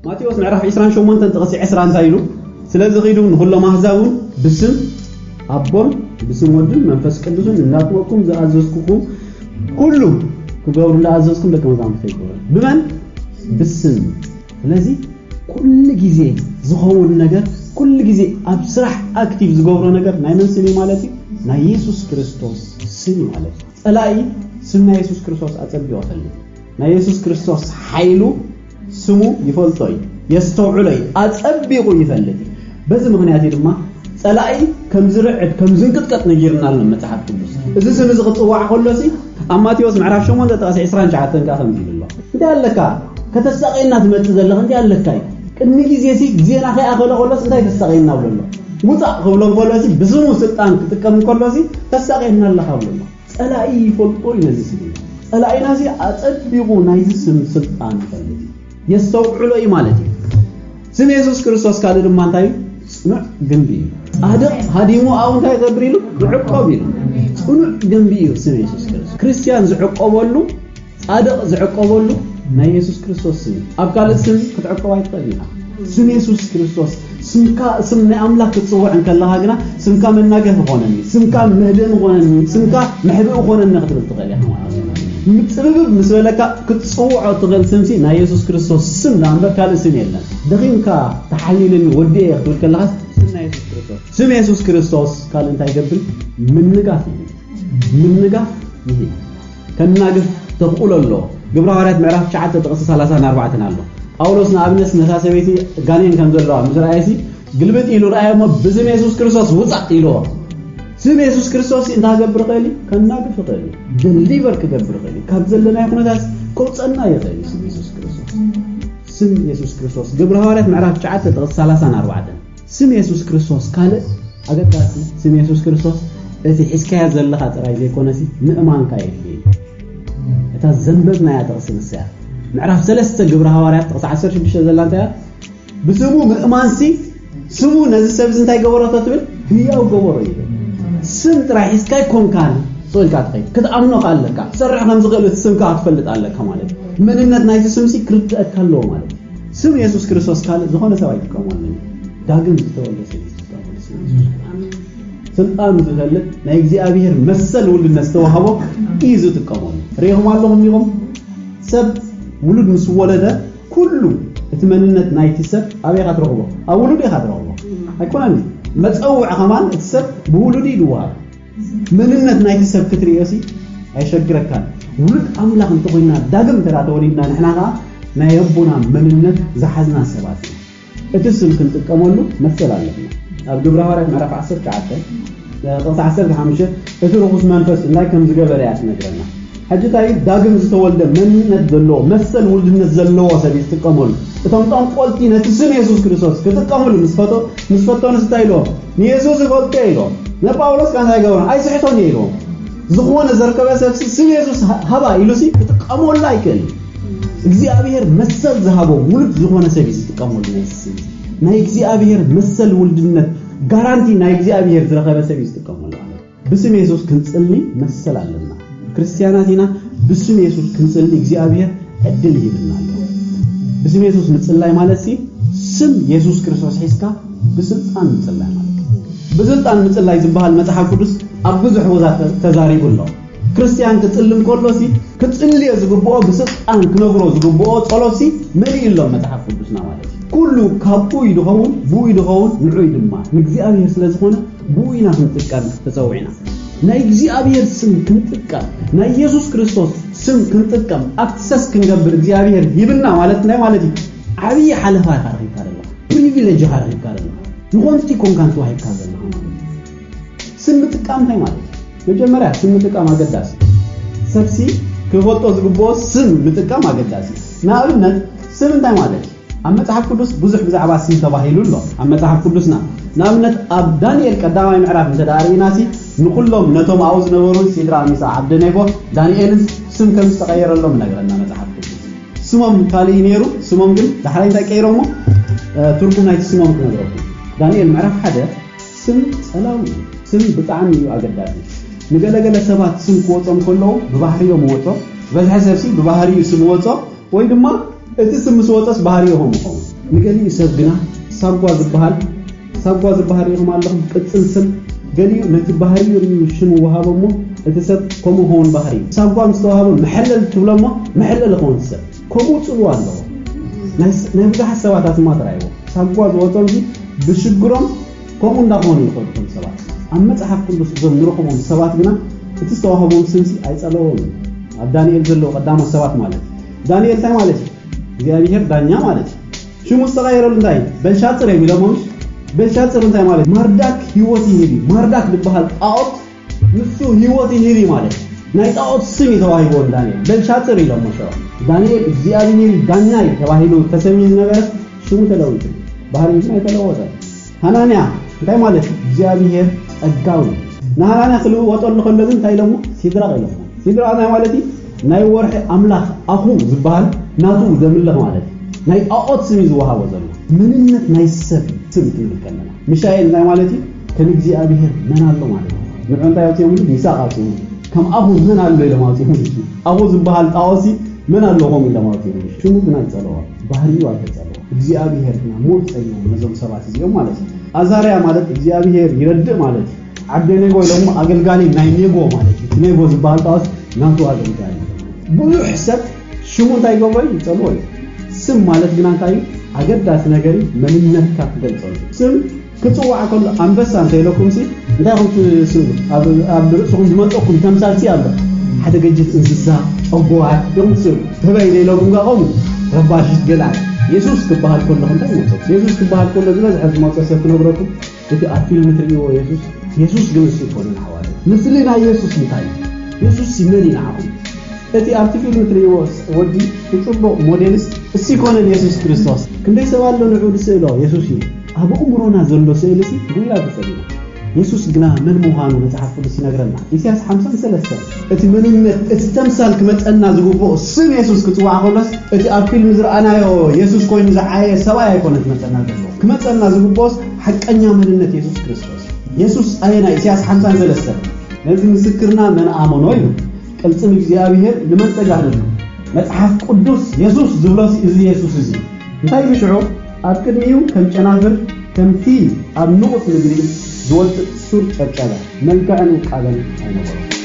ማቴዎስ ምዕራፍ ዕስራን ሸሞንተን ጥቕሲ ዕስራ እንታይ ኢሉ? ስለዚ ኺዱ ንኹሎም ኣህዛብ እውን ብስም ኣቦን ብስም ወድን መንፈስ ቅዱስን እናጥመቕኩም ዝኣዘዝኩኹም ኩሉ ክገብሩ እንዳኣዘዝኩም ደቂ መዛሙርተይ ይገብሩ። ብመን? ብስም። ስለዚ ኩሉ ግዜ ዝኸውን ነገር፣ ኩሉ ግዜ ኣብ ስራሕ ኣክቲቭ ዝገብሮ ነገር ናይ መን ስም እዩ ማለት እዩ? ናይ የሱስ ክርስቶስ ስም እዩ ማለት እዩ። ጸላኢ ስም ናይ የሱስ ክርስቶስ ኣጸቢቑ ይፈልጥ። ናይ የሱስ ክርስቶስ ሓይሉ ስሙ ይፈልጦ እዩ፣ የስተውዕሎ እዩ፣ ኣጸቢቑ ይፈልጥ እዩ። በዚ ምኽንያት እዩ ድማ ጸላኢ ከም ዝርዕድ ከም ዝንቅጥቀጥ ነጊርና ኣሎ መጽሓፍ ቅዱስ። እዚ ስም እዚ ክጽዋዕ ከሎሲ ኣብ ማቴዎስ ምዕራፍ ሸሞንተ ጥቕሲ ዕስራን ትሽዓተን ከኣ ከምዚ ይብል ኣሎ። እንታይ ኣለካ? ከተሳቕየና ትመጽእ ዘለኻ እንታይ ኣለካ እዩ? ቅድሚ ግዜሲ ግዜና ከይኣኸለ ከሎስ እንታይ ተሳቕየና ብሎ ኣሎ። ውጻእ ክብሎ ከሎሲ ብስሙ ስልጣን ክጥቀም ከሎሲ ተሳቕየና ኣለኻ ብሎ ኣሎ። ጸላኢ ይፈልጦ እዩ ነዚ ስም። ጸላኢናሲ ኣጸቢቑ ናይዚ ስም ስልጣን ይፈልጥ እዩ። የስተውዕሎ እዩ ማለት እዩ። ስም የሱስ ክርስቶስ ካልእ ድማ እንታይ እዩ? ጽኑዕ ግንቢ እዩ። ጻድቕ ሃዲሙ ኣብኡ እንታይ ይገብር ኢሉ? ይዕቆብ ኢሉ። ጽኑዕ ግንቢ እዩ ስም የሱስ ክርስቶስ። ክርስትያን ዝዕቆበሉ፣ ጻድቕ ዝዕቆበሉ ናይ የሱስ ክርስቶስ ስም እዩ። ኣብ ካልእ ስም ክትዕቆብ ኣይትኽእልን ኢኻ። ስም የሱስ ክርስቶስ፣ ስምካ፣ ስም ናይ ኣምላኽ ክትጽውዕ እንከለኻ ግና ስምካ መናገፊ ኾነኒ፣ ስምካ ምህድእ ኾነኒ፣ ስምካ መሕብኢ ኾነኒ ክትብል ትኽእል ኢኻ ማለት እዩ። ምጽብብብ ምስ በለካ ክትጽውዖ ትኽእል ስምሲ ናይ የሱስ ክርስቶስ ስም ደኣ እምበር ካልእ ስም የለን። ደኺምካ ተሓሊልኒ ወዲኤ ክትብል ከለኻስ ስም ናይ የሱስ ክርስቶስ። ስም የሱስ ክርስቶስ ካልእ እንታይ ይገብር? ምንጋፍ እዩ። ምንጋፍ ይህብ። ከናግፍ ተኽእሎ ኣሎ። ግብረ ሃዋርያት ምዕራፍ ትሽዓተ ጥቕሲ ሰላሳን ኣርባዕተን ኣሎ። ጳውሎስ ንኣብነት ነታ ሰበይቲ ጋኔን ከም ዘለዋ ምስ ረኣየሲ ግልብጥ ኢሉ ረኣየ እሞ ብስም የሱስ ክርስቶስ ውጻእ ኢልዎ። ስም የሱስ ክርስቶስ እንታይ ክገብር ይኽእል እዩ? ከናግፍ ይኽእል እዩ። ደሊቨር ክገብር ይኽእል እዩ። ካብ ዘለናዮ ኩነታት ከውፀና ይኽእል እዩ ስም የሱስ ክርስቶስ። ስም የሱስ ክርስቶስ ግብረ ሃዋርያት ምዕራፍ ትሽዓተ ጥቕሲ ሰላሳን ኣርባዕተን። ስም የሱስ ክርስቶስ ካልእ ኣገዳሲ ስም የሱስ ክርስቶስ እቲ ሒዝካዮ ዘለኻ ጥራይ ዘይኮነሲ ምእማንካ የድሊ እዩ። እታ ዘንበብናያ ጥቕሲ ንሳ እያ። ምዕራፍ ሰለስተ ግብረ ሃዋርያት ጥቕሲ ዓሰርተ ሽዱሽተ ዘላ እንታይ እያ? ብስሙ ምእማንሲ ስሙ ነዚ ሰብ እዚ እንታይ ገበረቶ ትብል? ህያው ገበሮ እዩ። ስም ጥራይ ሒዝካ ኣይኮንካን ስቕ ኢልካ ትኸይድ። ክትኣምኖ ከኣ ኣለካ። ክሰርሕ ከም ዝኽእል እቲ ስም ከኣ ክትፈልጥ ኣለካ ማለት እዩ። መንነት ናይቲ ስምሲ ክርድኣካ ኣለዎ ማለት እዩ። ስም የሱስ ክርስቶስ ካልእ ዝኾነ ሰብ ኣይጥቀመሉን እዩ። ዳግም ዝተወልደ ሰብ እዩ ዝጥቀመሉ ስም የሱስ። ስልጣን ዝፈልጥ ናይ እግዚኣብሔር መሰል ውልድነት ዝተዋህቦ እዩ ዝጥቀመሉ። ርኢኹም ኣለኹም ኢኹም? ሰብ ውሉድ ምስ ወለደ ኩሉ እቲ መንነት ናይቲ ሰብ ኣበይ ኢኻ ትረኽቦ? ኣብ ውሉድ ኢኻ ትረኽቦ። ኣይኮነን? መጸውዒ ከማን እቲ ሰብ ብውሉድ እዩ ዝወሃብ። መንነት ናይቲ ሰብ ክትርእዮሲ ኣየሸግረካን። ውሉድ ኣምላኽ እንተኾይንና ዳግም እንተ ደኣ ተወሊድና ንሕና ኸኣ ናይ ኣቦና መንነት ዝሓዝና ሰባት ኢና። እቲ ስም ክንጥቀመሉ መሰል ኣለና። ኣብ ግብረ ሃዋርያት ምዕራፍ ዓሰርተ ትሽዓተ ጥቕሲ ዓሰርተ ሓሙሽተ እቲ ርኹስ መንፈስ እንታይ ከም ዝገበረ እያ ትነግረና። ሕጂ እንታይ ዳግም ዝተወልደ መንነት ዘለዎ መሰል ውልድነት ዘለዎ ሰብ እዩ ዝጥቀመሉ። እቶም ጠንቆልቲ ነቲ ስም የሱስ ክርስቶስ ክጥቀምሉ ምስ ፈቶ-፣ ምስ ፈተኑስ እንታይ ኢልዎም? ንየሱስ እፈልጦ ኢልዎም። ንጳውሎስ ከ እንታይ ገበሮም? ኣይስሕቶን እየ ኢልዎም። ዝኾነ ዘርከበ ሰብሲ ስም የሱስ ሃ-፣ ሃባ ኢሉሲ ክጥቀመሉ ኣይክእልን። እግዚኣብሔር መሰል ዝሃቦ ውሉድ ዝኾነ ሰብ እዩ ዝጥቀመሉ ነዚ ስም። ናይ እግዚኣብሔር መሰል ውልድነት ጋራንቲ ናይ እግዚኣብሔር ዝረኸበ ሰብ እዩ ዝጥቀመሉ ማለት እዩ። ብስም የሱስ ክንጽሊ መሰል ኣለና። ክርስትያናት ኢና። ብስም የሱስ ክንጽሊ እግዚኣብሔር ዕድል ይህብና ኣሎ። ብስም የሱስ ምጽላይ ማለት ሲ ስም የሱስ ክርስቶስ ሒዝካ ብስልጣን ምጽላይ ማለት እዩ። ብስልጣን ምጽላይ ዝበሃል መጽሓፍ ቅዱስ ኣብ ብዙሕ ቦታ ተ-፣ ተዛሪቡ ኣሎ። ክርስትያን ክጽሊ እንከሎ ሲ ክጽልዮ ዝግብኦ ብስልጣን ክነግሮ ዝግብኦ ጸሎት ሲ መሊኡ ኣሎ መጽሓፍ ቅዱስና ማለት እዩ። ኩሉ ካብኡ እዩ ዝኸውን፣ ብኡ እዩ ዝኸውን፣ ንዑ እዩ ድማ። ንእግዚኣብሔር ስለ ዝኾነ ብኡ ኢና ክንጥቀም ተጸዊዕና። ናይ እግዚኣብሔር ስም ክንጥቀም፣ ናይ የሱስ ክርስቶስ ስም ክንጥቀም ኣክሰስ ክንገብር እግዚኣብሔር ሂብና ማለት እንታይ ማለት እዩ? ዓብዪ ሓለፋ ኢኻ ረኺብካ ዘለኻ። ፕሪቪሌጅ ኢኻ ረኺብካ ዘለኻ። ዝኾነ እቲ ኮንካን ተዋሂብካ ዘለኻ ማለት እዩ። ስም ምጥቃም እንታይ ማለት እዩ? መጀመርያ ስም ምጥቃም ኣገዳሲ። ሰብሲ ክፈልጦ ዝግብኦ ስም ምጥቃም ኣገዳሲ። ንኣብነት ስም እንታይ ማለት እዩ? ኣብ መጽሓፍ ቅዱስ ብዙሕ ብዛዕባ ስም ተባሂሉ ኣሎ። ኣብ መጽሓፍ ቅዱስና ንኣብነት ኣብ ዳንኤል ቀዳማይ ምዕራፍ እንተ ደኣ ርኢናሲ ንኹሎም ነቶም ኣብኡ ዝነበሩ ሲድራቅ፣ ሚሳቅ፣ ዓብደኔጎ፣ ዳንኤልን ስም ከም ዝተቐየረሎም ይነግረና መጽሓፍ ቅዱስ። ስሞም ካልእ እዩ ነይሩ፣ ስሞም ግን ዳሕራይ እንታይ ቀይሮሞ? እ፣ ትርጉም ናይቲ ስሞም ክነግረኩም። ዳንኤል ምዕራፍ ሓደ ስም ጸላዊ እዩ። ስም ብጣዕሚ እዩ ኣገዳሲ። ንገለገለ ሰባት ስም ክወጾም ከለዉ ብባህሪኦም ወጾ፣ ዝበዝሐ ሰብሲ ብባህሪኡ ስም ወጾ፣ ወይ ድማ እቲ ስም ምስ ወጸስ ባህሪኡ ከም ይኸውን። ንገሊኡ ሰብ ግና ሳጓ ዝበሃል ሳጓ ዝበሃል ርኢኹም ኣለኹም፣ ቅጽል ስም። ገሊኡ ነቲ ባህሪኡ ርእዩ ሽም ወሃቦ እሞ፣ እቲ ሰብ ከምኡ ክኸውን ባህሪ እዩ። ሳጓ ምስ ተዋህቦ መሐለል ትብሎ እሞ፣ መሐለል ክኸውን ሰብ። ከምኡ ጽልዋ ኣለዎ። ናይ ስ-፣ ናይ ብዙሓት ሰባት ኣስማት ረኣይዎ። ሳጓ ዝወጾም እዚ ብሽግሮም ከምኡ እንዳኾኑ ይኸዱ እቶም ሰባት። ኣብ መጽሓፍ ቅዱስ እዞም ንረኽቦም ሰባት ግና እቲ ዝተዋህቦም ስምሲ ኣይጸለዎም እዩ። ኣብ ዳንኤል ዘለዉ ቀዳሞት ሰባት ማለት እዩ። ዳንኤል እንታይ ማለት እዩ? እግዚኣብሔር ዳኛ ማለት እዩ። ሽሙ ዝተቐየረሉ እንታይ? በልሻጽር እዮም ኢሎሞ። በልሻጽር እንታይ ማለት? ማርዳክ ህይወት ይህብ እዩ። ማርዳክ ዝበሃል ጣዖት ንሱ ህይወት ይህብ እዩ ማለት እዩ። ናይ ጣዖት ስም እዩ ተዋሂቦ ንዳንኤል። በልሻጽር ኢሎሞ ሽዑ። ዳንኤል እግዚኣብሔር ዳኛ እዩ ተባሂሉ ተሰምዩ ዝነበረ ሽሙ ተለዊጡ። ባህሪኡ ግን ኣይተለወጠን። ሃናንያ እንታይ ማለት እዩ? እግዚኣብሔር ጸጋዊ። ንሃናንያ ክልወጠሉ ከሎ ግን እንታይ ኢሎሞ? ሲድራቅ ኢሎሞ። ሲድራቅ እንታይ ማለት እዩ? ናይ ወርሒ ኣምላኽ ኣኹ ዝበሃል ናቱ ዘምልኽ ማለት እዩ። ናይ ጣዖት ስም እዩ ዝወሃቦ ዘሎ። መንነት ናይ ሰብ ስም ክንብል ከለና፣ ሚሻኤል እንታይ ማለት እዩ? ከም እግዚኣብሔር መን ኣሎ ማለት እዩ። ንዑ እንታይ ኣውፅኦምሉ? ሚሳቅ ኣውፅኦምሉ። ከም ኣኹ መን ኣሎ ኢሎም ኣውፅኦምሉ። ኣኹ ዝበሃል ጣዖት ሲ መን ኣሎ ከምኡ ኢሎም ኣውፅኦምሉ። ሽሙ ግን ኣይፀለዎ፣ ባህሪኡ ኣይተፀለዎ። እግዚኣብሔር ግና ሞት ፀይዎም ነዞም ሰባት እዚኦም ማለት እዩ። ኣዛርያ ማለት እግዚኣብሔር ይረድእ ማለት እዩ። ዓብደ ኔጎ ኢሎም ኣገልጋሊ ናይ ኔጎ ማለት እዩ። እቲ ኔጎ ዝበሃል ጣዖት ናቱ ኣገልጋሊ። ብዙሕ ሰብ ሽሙ እንታይ ይገብሮ እዩ? ይጸልዎ እዩ። ስም ማለት ግና እንታይ እዩ? ኣገዳሲ ነገር እዩ። መንነትካ ክገልጾ እዩ። ስም ክጽዋዕ ከሎ ኣንበሳ እንተ ኢለኩም ሲ እንታይ ኢኹም ትስእሉ? ኣብ፣ ኣብ ርእስኹም ዝመጸኩም ተምሳል ሲ ኣሎ። ሓደ ገጅፍ እንስሳ፣ ጨጓር ኢኹም ትስእሉ። ህበይ ኢለኩም ከኣ ከምኡ ረባሺት ገለ። የሱስ ክበሃል ከሎ እንታይ ይመጸኩም? የሱስ ክበሃል ከሎ ዝበዝሐ ዝመጸ ሰብ ክነግረኩም፣ እቲ ኣብ ፊልም ትርእይዎ የሱስ፣ የሱስ ግን እሱ ኣይኮነን ኣሕዋት። ምስሊ ናይ የሱስ እንታይ እዩ? የሱስ መን እዩ ንዓኹም? እቲ ኣብቲ ፊልም ትርእይዎ ወዲ፣ እቲ ጽቡቕ ሞዴልስ እሱ ኣይኮነን የሱስ ክርስቶስ። ክንደይ ሰብ ኣሎ ንዕኡ ዝስእሎ የሱስ እዩ። ኣብ ኣእምሮና ዘሎ ስእሊ ሲ ጉያ ተጸሊና። የሱስ ግና መን ምዃኑ መጽሓፍ ቅዱስ ይነግረና። ኢሳያስ ሓምሳን ሰለስተን፣ እቲ መንነት፣ እቲ ተምሳል ክመጸና ዝግብኦ ስም የሱስ ክጽዋዕ ከሎስ፣ እቲ ኣብ ፊልም ዝረኣናዮ የሱስ ኮይኑ ዝዓየ ሰብኣይ ኣይኮነን ክመጸና ዘለዎ። ክመጸና ዝግብኦስ ሓቀኛ መንነት የሱስ ክርስቶስ። የሱስ ኣየናይ? ኢሳያስ ሓምሳን ሰለስተን። ነዚ ምስክርና መን ኣመኖ ኢሉ። ቅልጽም እግዚኣብሔር ንመን ጸጋህነሉ? መጽሓፍ ቅዱስ የሱስ ዝብሎሲ እዚ የሱስ እዚ። እንታይ ኢሉ ሽዑ? ኣብ ቅድሚኡ ከም ጨናፍር፣ ከምቲ ኣብ ንቑጽ ምድሪ ዝወጽእ ሱር ጨብጨበ። መልክዕን ውቃበን ኣይነበሮን።